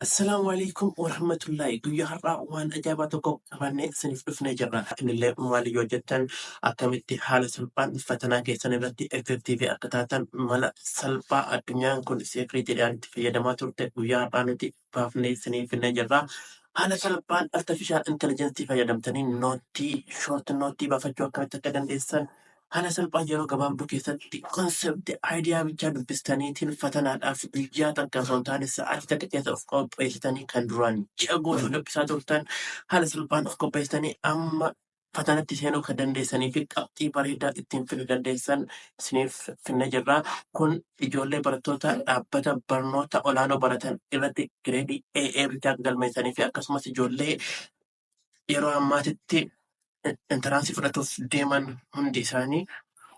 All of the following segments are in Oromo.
Assalaamu alaikum warahmatullahi. Guyyaa har'aa waan ajaa'ibaa tokko qabannee isiniif dhufnee jirra. Innillee maali yoo jettan, akkamitti haala salphaan fatanaa keessan irratti effective akka taatan mala salphaa addunyaan kun secretiidhaan itti fayyadamaa turte guyyaa har'aa nuti baafnee isiniif finnee jirra. Haala salphaan artificial intelligence fayyadamtanii note, short note baafachuu akkamitti akka dandeessan, haala salphaan yeroo gabaabduu keessatti concept idea bichaa dubbistaniitiin fatanaadhaaf guyyaa takka osoo hin taane sa'aatii takka keessa of qopheessitanii, kan duraan ji'a guutuu dubbisaa turtan haala salphaan of qopheessitanii amma fatanatti seenuu kan dandeessanii fi qabxii bareedaa ittiin fiduu dandeessan isiniif finnee jirra. Kun ijoollee barattoota dhaabbata barnoota olaanoo baratan irratti grade AA bichaa galmeessanii fi akkasumas ijoollee yeroo ammaatitti entrance fudhatuuf deeman hundi isaanii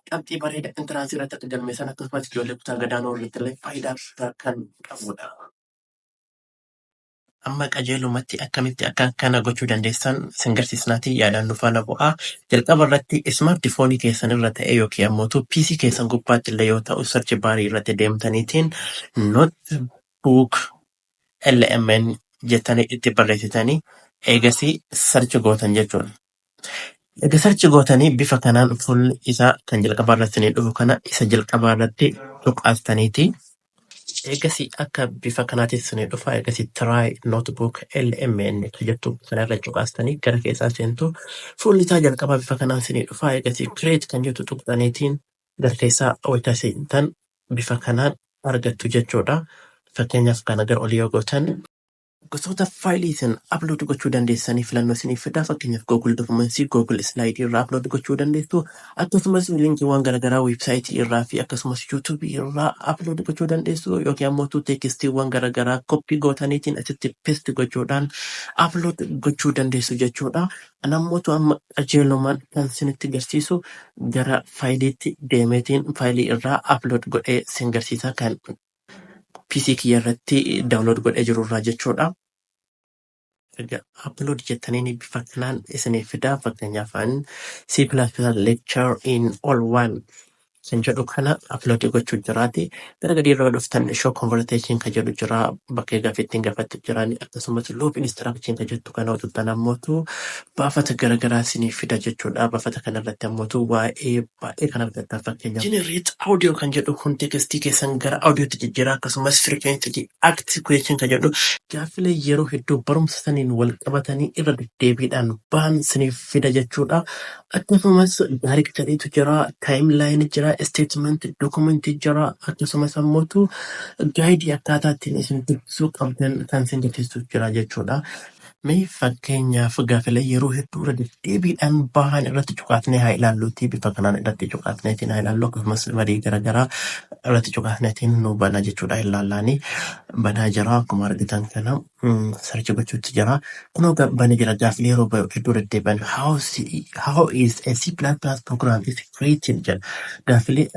qabxii bareeda entrance irratti akka galmeessan, akkasumas ijoollee kutaa gadaanoo irratti illee faayidaa guddaa kan qabudha. Amma qajeelumatti akkamitti akka kana gochuu dandeessan isin garsiisnaatii yaadaan nu faana bu'aa. Jalqaba irratti smartphone keessan irra ta'e yookiin ammoo PC keessan gubbaatti illee yoo ta'u, search bar irratti deemtaniitiin Notebook LM jettanii itti barreessitanii eegasii search gootan jechuudha. Erga search gootanii bifa kanaan fuulli isaa kan jalqabaa irratti isinii dhufu kana isa jalqabaa irratti tuqaastaniiti. Eegasii akka bifa kanaatiin isinii dhufa. Eegasii "Try Notebook LMN" kan jettu kanarra cuqaastanii gara keessaa seentu. Fuulli isaa jalqabaa bifa kanaan isinii dhufa. Eegasii "Create" kan jettu tuqxaniitiin gara keessaa wayita seentan bifa kanaan argattu jechuudha. Fakkeenyaaf, kana gara olii yoo gootan, gosoota faayilii isin upload gochuu dandeessanii filannoo isiniif fida. Fakkeenyaaf, Google Documents, Google Slide irraa upload gochuu dandeessu. Akkasumas linkiiwwan garaagaraa website irraa fi akkasumas YouTube irraa upload gochuu dandeessu, yookiin ammoo textiiwwan garaagaraa copy gootaniitiin asitti paste gochuudhaan upload gochuu dandeessu jechuudha. Namoota amma qajeelumaan kan isinitti agarsiisu gara faayiliitti deemeetiin faayilii irraa upload godhee isin garsiisa, kan PC kiyya irratti download godhee jiru irraa jechuudha. Erga upload jettaniin bifa kanaan isiniif fida. Fakkeenyaaf, C++ lecture in all one kan jedhu kana upload gochuu jiraati. Gara gadii irra dhuftan, "Show conversation" kan jedhu jira. Bakkee gaaffii ittiin gaafattu jiraani. Akkasumas "Loop instruction" kan jettu kana hojjetan ammootu baafata garaagaraa isiniif fida jechuudha. Baafata kanarratti ammootu waa'ee baay'ee kan argattan. Fakkeenyaaf, "Generate audio" kan jedhu kun text keessan gara audiotti jijjiira. Akkasumas "Frequently asked question" kan jedhu gaaffilee yeroo hedduu barumsa saniin wal qabatanii irra deddeebiidhaan bahan isiniif fida jechuudha. Akkasumas directoryitu jira, timeline jira, statement, document jira, akkasumas ammootu guide akkaataa ittiin isin dubbisuu qabdan kan isin garsiisu jira jechuudha. Mee fakkeenyaaf, gaaffilee yeroo hedduu irra deddeebiidhaan bahan irratti cuqaasnee haa ilaalluuti. Bifa kanaan irratti cuqaasneetiin haa ilaallu. Akkasumas marii garaagaraa irratti cuqaasneetiin nu bana jechuudha. Ilaallaanii banaa jira, akkuma argitan kana search gochuutti jira. Kunoo banee jira. Gaaffilee yeroo hedduu deddeebi'an, "How is a C++ program is created?" jedha. Gaaffilee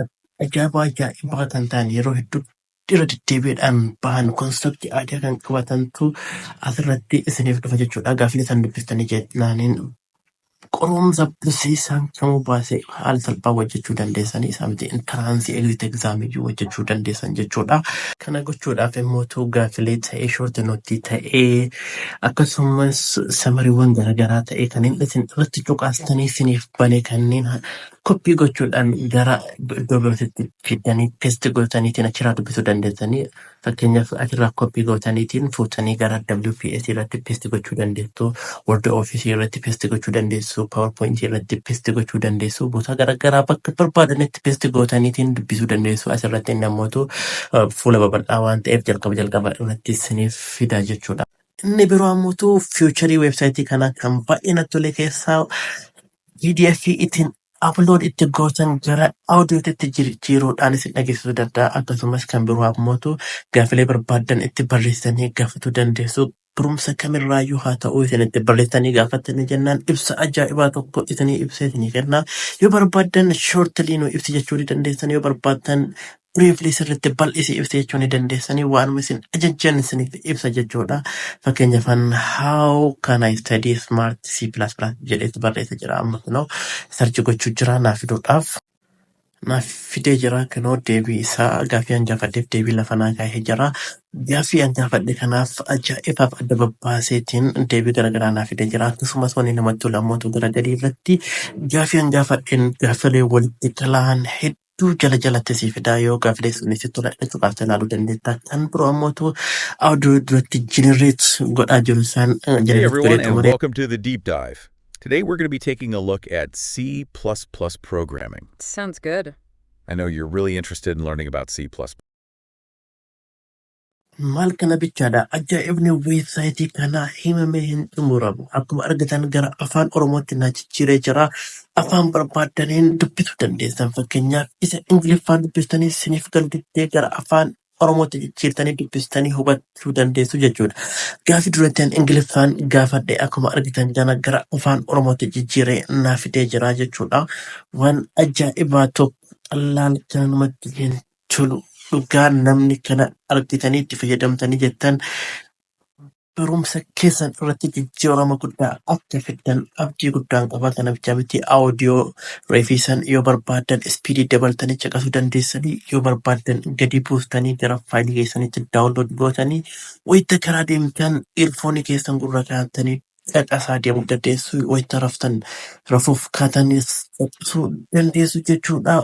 ajaa'ibaa ajaa'ibaa kan ta'an, yeroo hedduu irra deddeebiidhaan bahan, concept idea kan qabatantu asirratti isiniif dhufa jechuudha. Gaaffilee san dubbistanii jennaaniin qorumsa barsiisaan kamuu baasee haala salphaa hojjechuu dandeessanii, isaa miti, entrance, exit exam iyyuu hojjechuu dandeessan jechuudha. Kana gochuudhaaf immoo gaaffilee ta'ee, short note ta'ee, akkasumas summarywwan garaagaraa ta'ee, kanneen isin irratti cuqaastanii isiniif bane kanneen copy gochuudhaan gara iddoo birootti fiddanii paste gootaniitiin achirraa dubbisuu dandeessanii. Fakkeenyaaf, achirraa copy gootaniitiin fuutanii gara WPS irratti paste gochuu dandeessu, Word Office irratti paste gochuu dandeessu, PowerPoint irratti paste gochuu dandeessu, boota garaagaraa bakka barbaadanitti paste gootaniitiin dubbisuu dandeessu. Asirratti namootu fuula babal'aa waan ta'eef jalqaba jalqaba irratti isiniif fida jechuudha. Inni biroo ammoo feature website kanaa kan baay'ee natti tole keessaa PDF ittiin upload itti gootan gara audiotti jijjiiruudhaan isin dhageessisuu danda'a. Akkasumas kan biroo ammoo gaaffilee barbaaddan itti barreessanii gaafatuu dandeessu. Barumsa kamirraayyuu haa ta'u, isin itti barreessanii gaafattanii jennaan ibsa ajaa'ibaa tokko isinii ibsee isinii kenna. Yoo barbaaddan "Shortly nu ibsi" jechuu ni dandeessan. Yoo barbaaddan "Briefly", sirriitti bal'isii ibsi jechuu ni dandeessanii, waanuma isin ajajjan isiniif ibsa jechuudha. Fakkeenyaaf, "How can I study smart C++" jedheetu barreessa jira. Amma kunoo search gochuu jira naa fiduudhaaf. Naaf fidee jira kunoo deebii isaa gaaffii an gaafadheef deebii lafa naa kaa'ee jira. Gaaffii an gaafadhe kanaaf ajaa'ibaaf adda babbaaseetiin deebii garaagaraa naaf fidee jira. Akkasumas wanni namatti tolu ammoo gara gadii irratti gaaffii an gaafadheen gaaffilee walitti galaan hedduu jala jalatti sii fidaa yoo gaaffilee sun sitti tola jechuudhaaf ilaaluu dandeetta. Kan biroo ammoo audio duratti generate godhaa jiru isaan Hey generate everyone, godhee and xumuree welcome to the deep dive. Today we're going to be taking a look at C++ programming. Sounds good. I know you're really interested in learning about C++. Maal kana bichaadha. Ajaa'ibni weebsaayitii kanaa himamee hin xumuramu. Akkuma argitan gara afaan Oromootti na jijjiiree jira. Afaan barbaaddaniin dubbisuu dandeessan. Fakkeenyaaf isa Ingiliffaan dubbistanii isiniif galdittee gara afaan Oromootti jijjiirtanii dubbistanii hubachuu dandeessu jechuudha. Gaaffii duratti an Ingiliffaan gaafadhe akkuma argitan jana gara afaan Oromootti jijjiiree naa fidee jira jechuudha. Waan ajaa'ibaa tokko xallaan kana namatti hin tolu. Dhugaa namni kana argitanii itti fayyadamtanii jettan barumsa keessan irratti jijjiirama guddaa akka fiddan abdii guddaan qaba. Kana bichaa miti audio reefisan yoo barbaaddan speedii dabaltanii caqasuu dandeessanii yoo barbaaddan gadi buustanii gara faayilii keessanitti download gootanii wayita karaa deemtan earphoneii keessan gurra kaa'attanii caqasaa deemuu dandeessu. Wayita raftan rafuuf kaatanis caqasuu dandeessu jechuudha.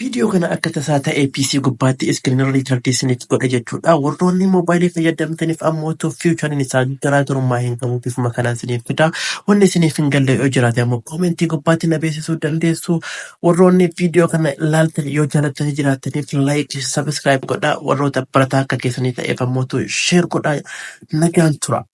Viidiyoo kana akka tasaa ta'ee PC gubbaatti screen record isiniif godhe jechuudha. Warroonni moobaayilii fayyadamtaniif ammoo featureiin isaa garaagarummaa hin qabu bifuma kanaan isiniif fida. Wanni isiniif hin galle yoo jiraate ammoo commentii gubbaatti na beeksisuu dandeessu. Warroonni viidiyoo kana ilaaltan yoo jaalattanii jiraataniif like, subscribe godhaa. Warroota barataa akka keessanii ta'eef ammoo share godhaa. Nagaan tura.